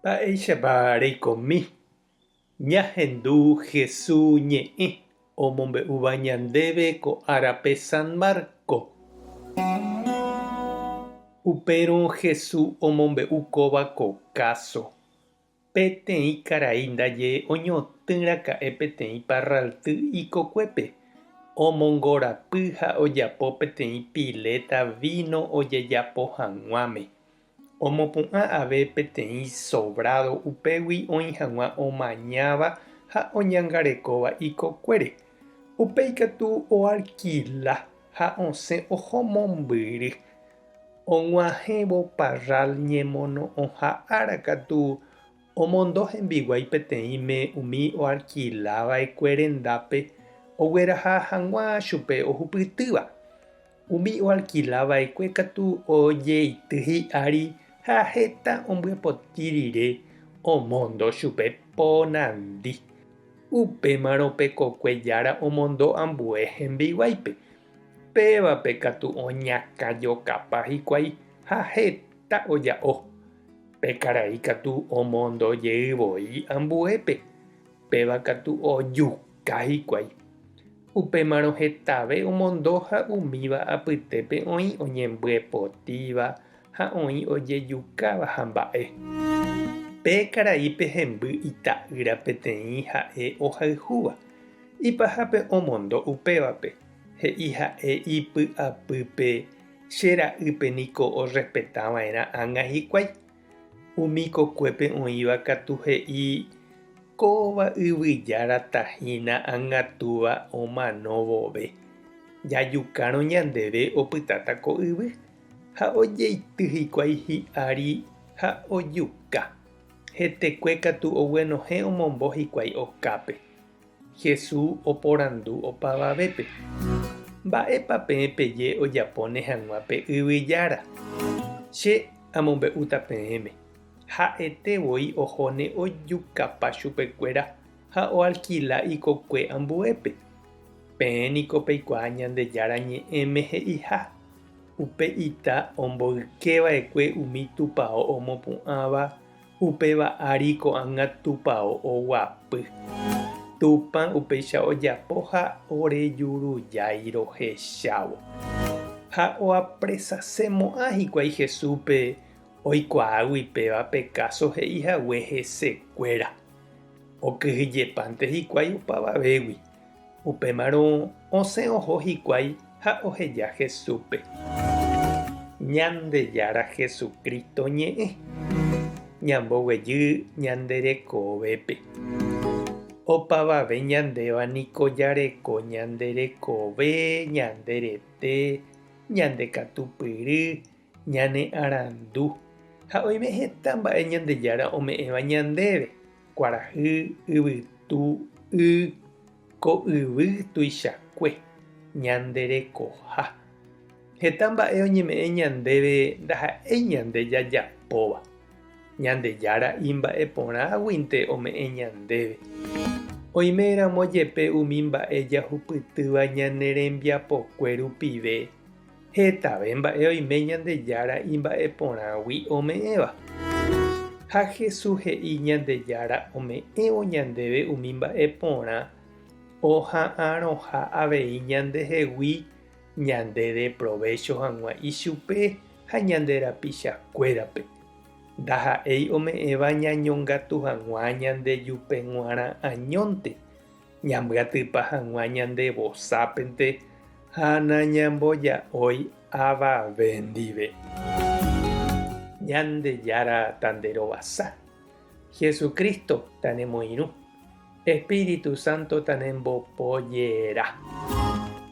Mba'éichapa reikomi ñahendu Hesu ñe'ẽ omombe'úva ñandéve ko árape San Marco? Upérõ Hesu omombe'u kóva ko káso. Peteĩ karai ndaje oñotỹ raka'e peteĩ parralty ikokuépe, omongorapy ha ojapo peteĩ piléta víno ojejapo hag̃uáme. Omopu'ã ave peteĩ sovrádo upégui oĩ hag̃ua omañáva ha oñangarekóva ikokuére. Upéi katu oalkila ha osẽ oho mombyry. Og̃uahẽvo parral ñemono'õha ára katu omondo hembiguái peteĩme umi oalkilava'ekue rendápe ogueraha hag̃ua chupe ohupytýva. Umi oalkila va'ekue katu ojeity hi'ári ha heta ombyepoti rire omondo chupe po nandi. Upémarõ pe kokue jára omondo ambue hembiguáipe. Pévape katu oñakãjokapa hikuái ha heta oja'o. Pe karai katu omondo jey voi ambuépe. Péva katu ojuka hikuái. Upémarõ hetave omondo ha umíva apytépe oĩ oñembyepotíva ha oĩ ojejukáva ha mba'e. Pe karaípe hemby ita'ýra peteĩ ha'e ohayhúva. Ipahápe omondo upévape, he'i ha'e ipy'apýpe che ra'ýpe niko orrespeta va'erã ág̃a hikuái. Umi kokuépe oĩva katu he'i kóva yvyjárata hína angãtúva omano vove. Jajukárõ ñandéve opytáta ko yvy, ha ojeity hikuái hi'ári ha ojuka. Hetekue katu oguenohẽ omombo hikuái okápe. Jesús oporandu opavavépe, Mba'épa peẽ peje ojapóne hag̃ua pe yvy Jára? Che amombe'úta peẽme, ha'ete voi ohóne ojukapa chupekuéra ha oalkila ikokue ambuépe. Peẽ niko peikuaa Ñandejára Ñe'ẽme he'iha, Upe ita omboykeva'ekue umi tupao omopu'ãva Upéva ári ko'ág̃a Tupao oguapy. Tupã upéicha ojapo ha orejurujái rohechávo. Ha oapresasemo'ã hikuái Jesúspe oikuaágui péva pe káso he'i hague hesekuéra. Okyhyjepánte hikuái opavavégui. Upémarõ osẽ oho hikuái ha oheja Jesúspe. Ñandejára Jesucristo ñe'ẽ, ñamboguejy ñande rekovépe. Opavave ñandéva niko jareko ñande rekove, ñande rete, ñande katupyry, ñane arandu. Ha oime heta mba'e Ñandejára ome'ẽva ñandéve, kuarahy, yvytu, y, ko yvy tuichakue, ñande rekoha. Heta mba'e oñeme'ẽ ñandéve ndaha'éi ñande jajapóva. Ñandejára imba'e porãguinte ome'ẽ ñandéve. Oiméramo jepe umi mba'e jahupytýva ñane rembiapokue rupive, Hetave mba'e oime Ñandejára imba'e porãgui ome'ẽva. Ha Jesús he'i Ñandejára ome'ẽvo ñandéve umi mba'e porã oha'arõha avei ñandehegui ñande deprovécho hag̃ua ichupe ha ñande rapichakuérape. Ndaha'éi ome'ẽva ñañongatu hag̃ua ñandejupe g̃uarã añónte, Ñambyatypa hag̃ua ñande vosápente ha nañamboja'ói avave ndive. Ñandejára tanderovasa. Jesucristo tanemoirũ. Espíritu Santo tanembopojera.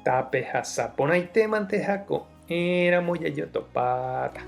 Tapehasa porãitémante ha ko'ẽramo jajotopáta.